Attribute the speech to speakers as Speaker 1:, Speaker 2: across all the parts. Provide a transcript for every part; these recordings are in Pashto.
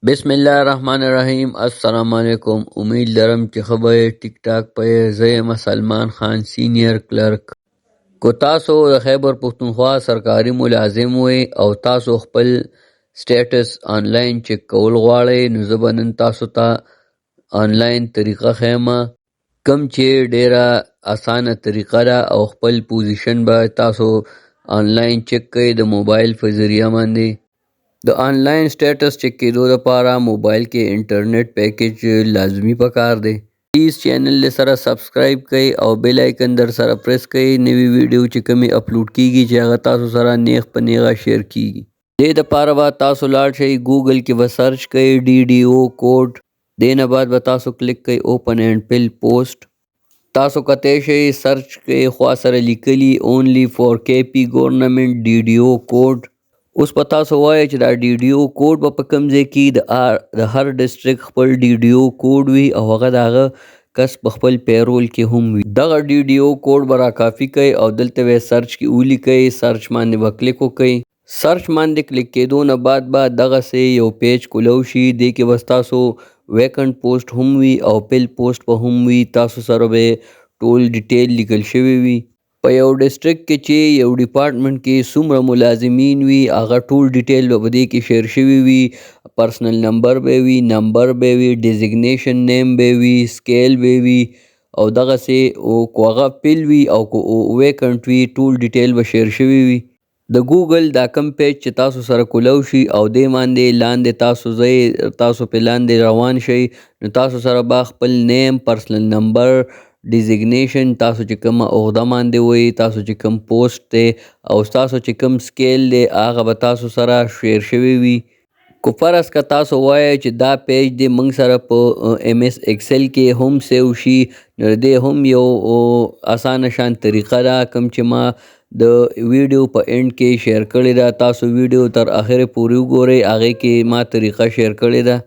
Speaker 1: بسم الله الرحمن الرحیم. السلام علیکم. امید لرم چې ښه به یې، ټیک ټاک به یې. زه یم سلمان خان، سینیر کلرک. که تاسو د خیبر پښتونخوا سرکاري ملازم وئ او تاسو خپل status online check کول غواړئ، نو زه به نن تاسو ته آنلاین طریقه ښیم، کوم چې ډیره اسانه طریقه ده او خپل position به تاسو آنلاین چک کړئ د موبایل په ذریعه باندې. د online status check کېدو لپاره موبایل کې انټرنیټ پیکج لازمي پکار دی. پلیز چینل دې سره سبسکرایب کړئ او bell icon در سره پریس کړئ، نوې ویډیو چې کومې اپلوډ کیږي چې هغه تاسو سره نیغ په نیغه share کیږي. دې دپاره به تاسو لاړ شئ، ګوګل کې به search کړئ DDO code. دې نه بعد به تاسو کلیک کړئ open and fill post. تاسو کتی شئ، search کې خوا سره لیکلي only for KP government DDO code. اوس به تاسو وایئ چې دا DDO code به په کوم ځای کې؟ د هر district خپل DDO code وي او هغه د هغه کس په خپل payroll کې هم وي. دغه DDO code به را کاپي کړئ او دلته به search کې ولیکئ. search باندې به کلیک وکړئ. search باندې کلیک کېدو نه بعد به دغسې یو page کولاو شي. دې کې به ستاسو vacant post هم وي او filled post به هم وي. تاسو سره به ټول detail لیکل شوی وي. په یو district کې چې یو ډپارټمنټ کې څومره ملازمین وي، هغه ټول detail به په دې کې share شوي وي. personal number به وي، نمبر به وي، designation name به وي، scale به وي او دغسې او که هغه fill وي او که vacant وي، ټول detail به share شوي وي. د ګوګل دا کم page چې تاسو سره کولاو شي او دې باندې لاندې تاسو ځئ، تاسو په لاندې روان شئ، نو تاسو سره به خپل name، personal number، designation، تاسو چې کومه عهده باندې وئ، تاسو چې کوم پوسټ دی او تاسو چې کوم scale دی، هغه به تاسو سره share شوی وي. کو فرض که تاسو وایئ چې دا page دې موږ سره په MS Excel کې هم save شي، نو د دې هم یو اسانه شان طریقه ده، کوم چې ما د ویډیو په end کې share کړې ده. تاسو ویډیو تر اخره پورې وګورئ، هغې کې ما طریقه share کړې ده.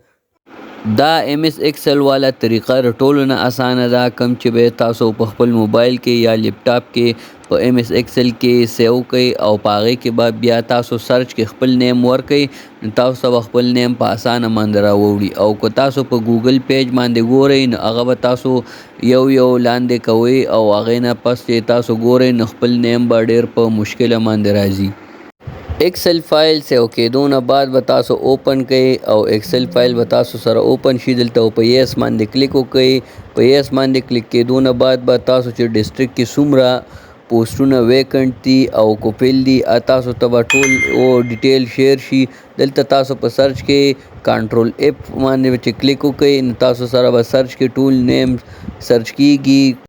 Speaker 1: دا MS Excel والا طریقه د ټولو نه اسانه ده، کوم چې به تاسو په خپل موبایل کې یا لپټاپ کې په MS Excel کې save کړئ او په هغې کې به بیا تاسو search کې خپل name ورکړئ، نو تاسو ته به خپل name په اسانه باندې راوړي. او که تاسو په ګوګل page باندې ګورئ، نو هغه به تاسو یو یو لاندې کوئ او هغې نه پس چې تاسو ګورئ، نو خپل name به ډیر په مشکله باندې راځي. Excel file save کېدو نه بعد به تاسو open کړئ او Excel file به تاسو سره open شي. دلته په yes باندې کلیک وکړئ. په yes باندې کلیک کېدو نه بعد به تاسو چې district کې څومره پوسټونه vacant دي او کو fill دي، تاسو ته به ټول او detail share شي. دلته تاسو په search کې control F باندې چې کلیک وکړئ، نو تاسو سره به search کې ټول name search کیږي.